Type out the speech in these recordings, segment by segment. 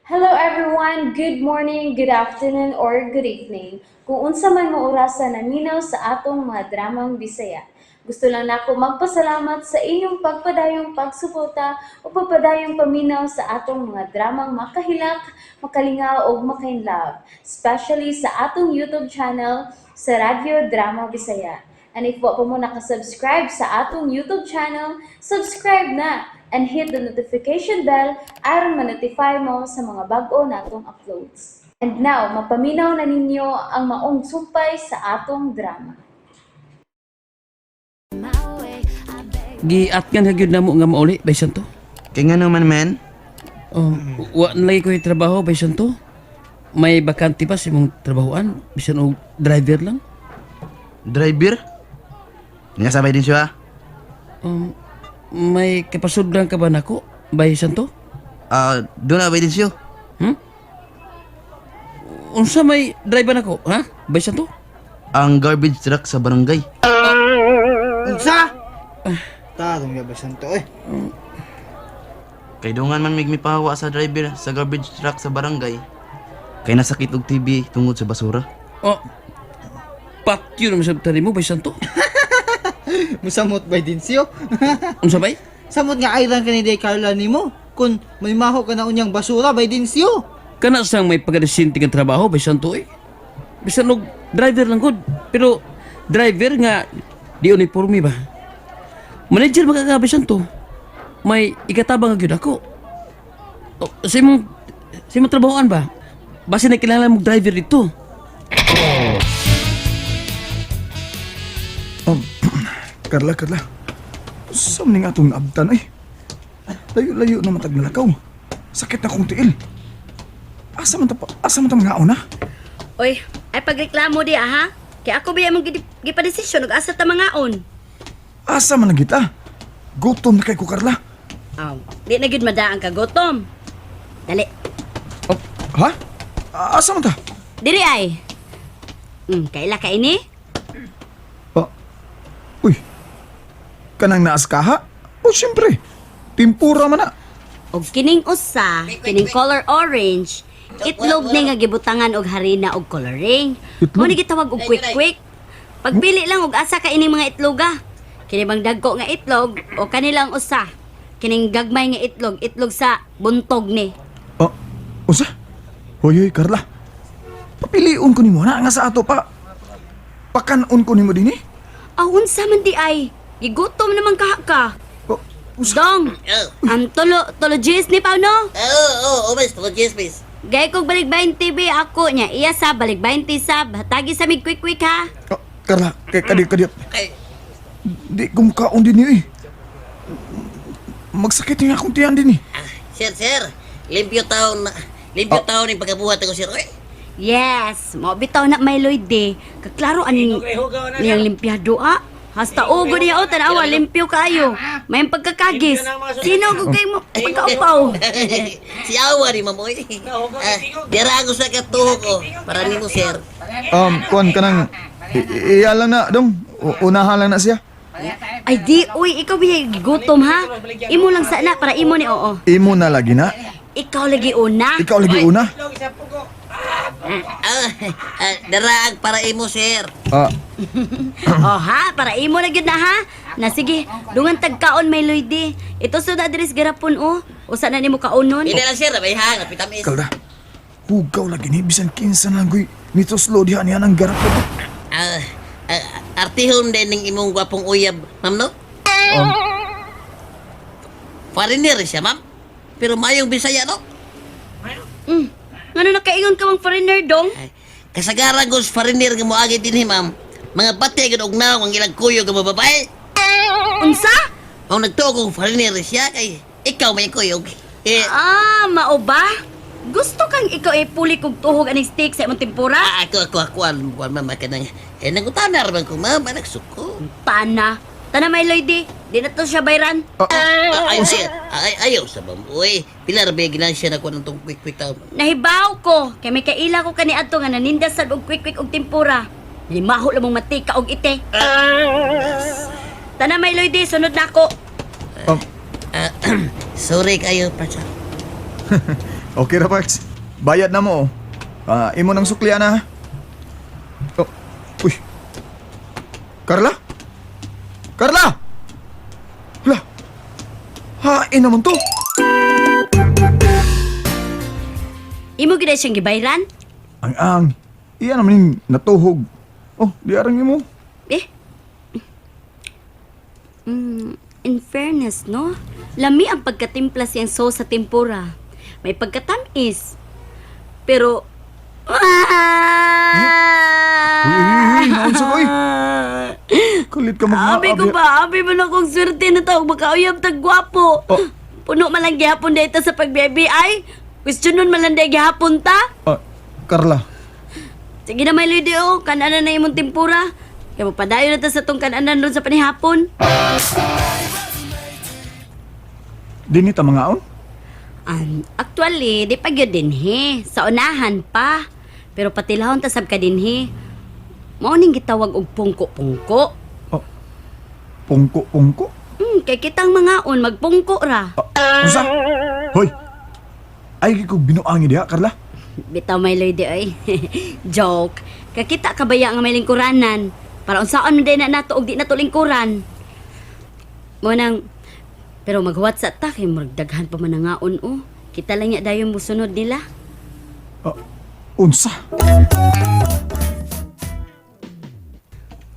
Hello everyone! Good morning, good afternoon, or good evening. Kung unsa man mo orasa naminaw sa atong mga dramang Bisaya. Gusto lang nako magpasalamat sa inyong pagpadayong pagsuporta o pagpadayong paminaw sa atong mga dramang makahilak, makalingaw ug makainlove, especially sa atong YouTube channel sa Radyo Drama Bisaya. And if wa pa mo nakasubscribe sa atong YouTube channel, subscribe na and hit the notification bell aron ma-notify mo sa mga bag-o natong uploads. And now, mapaminaw na ninyo ang maong sumpay sa atong drama. Giatngan ha gyud namo nga mauli bay Santo. Kaya nga naman, man. Oh, wa na lagi ko'y trabaho bay Santo. May bakante pa sa imong trabahoan bisan og driver lang. Driver? Nga sabay din siya. May kapasudlan ka ba nako bay Santo? Ah, doon na bay din siya. Unsa may driver nako, ha? Bay Santo? Ang garbage truck sa barangay. Unsa? Tarong ya ba santo eh. Kay dungan man mig mipahawa sa driver sa garbage truck sa barangay. Kay nasakit og TB tungod sa basura. Oh. Patyo naman sa mo bay Santo. Musamot ba din siyo? Unsa bay? Samot nga ayran kani day Carla nimo. Kun may maho ka na unyang basura bay din siyo. Kana sang may pagkadisinte nga trabaho bay Santo eh. Bisan og driver lang gud, pero driver nga di uniforme ba. Manager ba ka bay Santo? May ikatabang gyud ako. O, sa imong trabahoan ba? Basta nakilala mong driver dito. Carla, Carla. Saan nga atong naabtan ay? Layo-layo na matag nalakaw. Sakit na kong tiil. Asa man ta pa, asa man ta mga na? Oy, ay pagreklamo di ah, ha? Kaya ako biya mong gipadesisyon ug asa ta mangaon. Asa man na kita? Gutom na kay ko, Carla. Aw, di na gyud madaang kagutom. Dali, Oh, ha? Asa man ta? diri ay. Kaila ka ini? Oh. Uy. Kanang naas ka ha? Oh, siyempre. Timpura man na. Og kining usa, kining color orange, itlog ni nga gibutangan og harina og coloring. Itlog? Mo ni gitawag og quick quick. Pagpili lang og asa ka ining mga itloga. Kini bang dagko nga itlog o kanilang usa. Kining gagmay nga itlog, itlog sa buntog ni. Oh, unsa? Hoy, hoy, Carla. Papilion ko nimo na nga sa ato pa. Pakanon ko nimo dinhi. Aw, unsa man di ay? Gigutom naman kaha ka. Oh, unsa? Dong, ang tulo, tulo G's ni Pauno. Oo, oo, oh, mas, tulo G's, miss. Gay kog balik 20 B ako niya. Iya sa balik 20 sab. Hatagi sa mig quick quick ha. Oh, Carla, kay kadi kadi. Ay, Di ko makaon din eh. Magsakit nga akong tiyan din eh. ah, sir, sir, limpyo taon, limpyo taon yung pagkabuhat ako, sir. Uy, Yes, mo bitaw na may Lloyd de. Kaklaro aning niyang limpyado ah. Hasta ugo niya o tanawa limpyo kaayo. May pagkakagis. Sino ko kay mo pagkaupaw? Si awa ni ma'am, uy. Ah, dira ako sa katuho ko, para nimo, sir. Kuan ka nang, iya lang na, dong. Unahan lang na siya. Ay di, uy, ikaw biya gutom ha. Imo lang sana para imo ni oo. Imo na lagi na. Ikaw lagi una. Ikaw lagi una. Ah, ah, dira ang para imo, sir. Ah, Oh ha, para imo na gyud na ha. Na sige, dungan tagkaon may Lloyd. Ito sa address garapon oh. Usa na nimo kaonon. Pili lang, sir, may hang, napitamis. Kalda. Hugaw lagi ni, bisan kinsa na lang ko'y nituslo diha niya ng garap ko. Ah, ah, artihon din ng imong gwapong uyab, ma'am, no? Foreigner siya, ma'am. Pero mayong Bisaya, no? Ngano nakaingon ka mang foreigner dong? Ay, kasagaran ko sa foreigner nga moagi dinhi, ma'am. Mga bati gud og naong ang ilang kuyog nga mga babae. Unsa? Ang nagtuo kong foreigner siya kay ikaw may kuyog. Eh, Ah, mao ba? Gusto kang ikaw ay puli kog tuhog aning steak sa imong tempura? ah, ako ako ako ang kuan ma'am kanang eh nangutanar man ko ma'am anak suko. Tana. Tana may Lloyd eh. Di na to siya bayran. Ah, ay, ay, ay, ayaw sa ma'am. Uy, pila ra ba ginansya na ko ng tong quick quick taon. Nahibaw ko kay may kaila ko kani adto nga naninda sad og quick quick og tempura. Limaho lamang matika og ite. Tana may Lloyd eh, sunod na ako. Um, Ah, sorry kayo, Pracha. Okay ra, Parks. Bayad na mo. Oh. Ah, imo nang suklian na. Oh. Uy. Carla? Carla! Hala. Hain naman to. Imo gid siyang gibayran? Ang ang. Iya naman yung natuhog. Oh, di arang imo. Eh. In fairness, no? Lami ang pagkatimpla siyang sauce sa tempura. May pagkatamis. Pero. Uy, uy, uy, naunsa ko, uy. Kulit ka mag Abi ko ba? Abi man akong swerte na tawag makauyab tag gwapo. Oh. Puno man lang gihapon dito sa pagbebi ay. Question nun man lang dahil gihapon ta. Ah, Carla. Sige na may lady oh, kananan na imong tempura. Kaya magpadayon na ta sa tong kananan ron sa panihapon. Dini ta mga aon? Actually, di pa gyud dinhi. Sa unahan pa. Pero patilahon ta sab ka dinhi. Mao ning gitawag og pungko-pungko. Oh. Pungko-pungko? Kay kitang mga on magpungko ra. Ah, unsa? Hoy. Ay ko binuangi diha, Carla. Bitaw may lady oy. Joke. Kakita ka baya nga may lingkuranan? Para unsaon man day na nato og di nato lingkuran. Mo nang pero maghuwat sa ta kay murag daghan pa man ang ngaon oh. Kita lang nya dayon mosunod nila. Ah, unsa?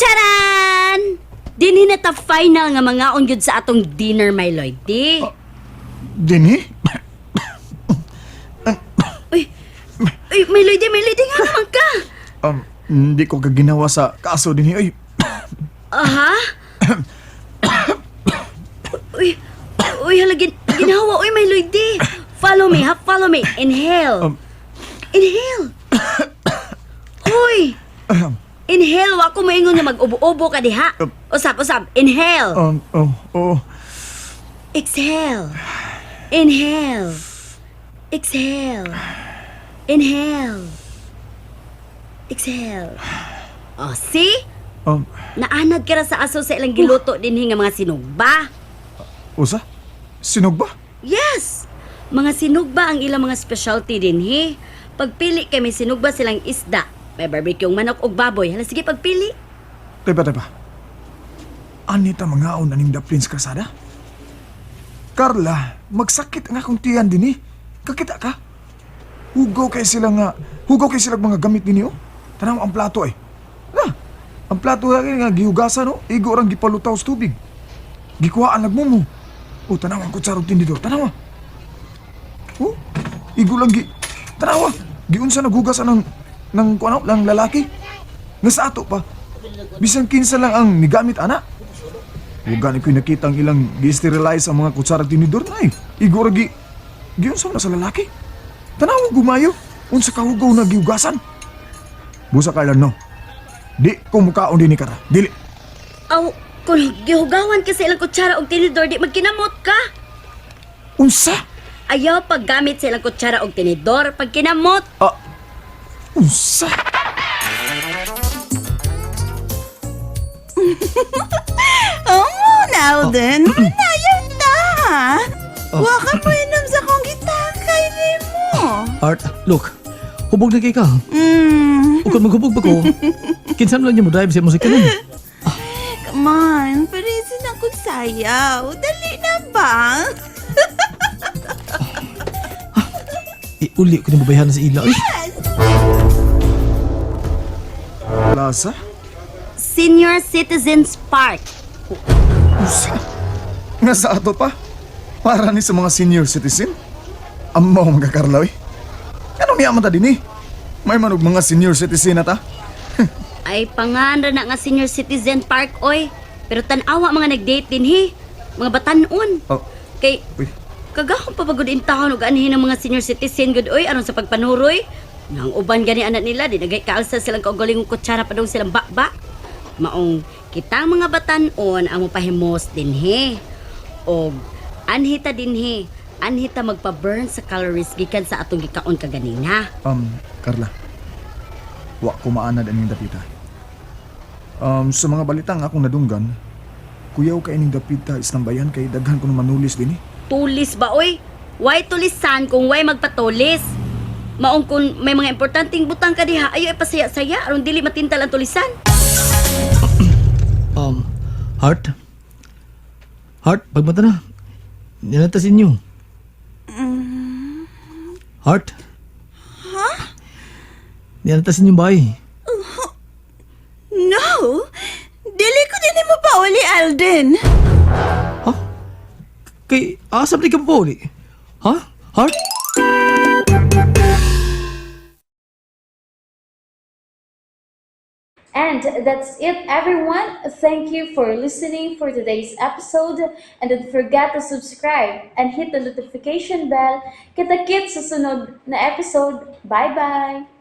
Charan! Dinhi na ta final nga mangaon gyud sa atong dinner, my lord. Di. Dini? Uy. Uy, my lady, my lady nga naman ka. Hindi ko kaginawa sa kaso dinhi. Oy, Aha. Uy. Uy, hala ginawa. Uy, my lady. Follow me, ha? Follow me. Inhale. Inhale. Uy. Inhale, wa ko moingon nga mag-ubo-ubo ka diha. Usab, usab. Inhale. Oh, oh. Exhale. Inhale. Exhale. Inhale. Exhale. Oh, see? Naanad ka ra sa aso sa ilang giluto dinhi nga mga sinugba. Usa? Sinog ba? Yes! Mga sinugba ang ilang mga specialty dinhi. Pagpili kay may sinugba silang isda. May barbecue manok ug baboy. Hala sige pagpili. Teba, teba. Anita mga aon aning daplin sa krasada? Carla, magsakit ang akong tiyan dinhi. Kakita ka? Hugaw kay sila nga, hugaw kay sila mga gamit dinhi oh. Tanaw ang plato ay. Na, ang plato nga nga gihugasan oh, igo rang gipalutaw sa tubig. Gikuhaan nagmumo. Oh, tanaw ang kutsara og tindidor, tanaw. Oh, igo lang gi tanaw. Giunsa naghugas anang ng kuno lang lalaki. Nga sa ato pa. Bisan kinsa lang ang nigamit ana. Huwag gani ko'y nakita ang ilang gi-sterilize ang mga kutsara at tinidor na eh. Igo ra gi giunsa na sa lalaki. Tanaw gumayo. Unsa ka hugaw na gihugasan. Busa ka lang no. Di ko mukaon din ni Kara. Dili. Aw, kung gihugawan ka sa ilang kutsara og tinidor, di magkinamot ka. Unsa? Ayaw paggamit sa ilang kutsara og tinidor pag kinamot. Ah, unsa? Oh, Alden, manayaw ta. Wa ka mo inom sa kong gitakay nimo. Art, look. Hubog na kay ka. Ug kung maghubog pa ko, kinsa man lang niya mo drive sa imong sakanan. Come on, parisin ako sayaw. Dali na ba? Iuli ko ni babayhan sa ila. Uy, Plaza? Senior Citizens Park. Unsa? Nga sa ato pa? Para ni sa mga senior citizen? Amaw mga Karla, oy. Anong niya man ta din eh? May manog mga senior citizen na ta? Ay pangan ra na nga Senior Citizen Park oy. Pero tan-awa mga nag-date din hi. Mga batanon. Oh, Kay uy. kagahom pa pagod in taon og anhin ang mga senior citizen gud oy aron sa pagpanuroy. Nang uban gani anak nila di nagay kaalsa silang kaugalingong kutsara pa dong silang bakba. Maong kitang mga batanon ang mopahimos dinhi. Og anhita dinhi, anhita magpa-burn sa calories gikan sa atong gikaon kaganina. Carla. Wa ko maanad aning dapita. Sa mga balitang akong nadunggan, kuyaw ka ining dapita istambayan kay daghan ko manulis din eh. Tulis ba oy? Way tulisan kung way magpatulis. Maong kung may mga importanteng butang ka diha, ayo ipasaya-saya aron dili matintal ang tulisan. Heart? Heart, pagmata na. Nilantas inyo. Heart? Ha? Nilantas inyong bahay. No! Dili ko din mo pauli, Alden. Ha? Kay, asa ba di ka pa uli? Ha? Heart? And that's it, everyone. Thank you for listening for today's episode. And don't forget to subscribe and hit the notification bell. Kita-kits sa sunod na episode. Bye-bye!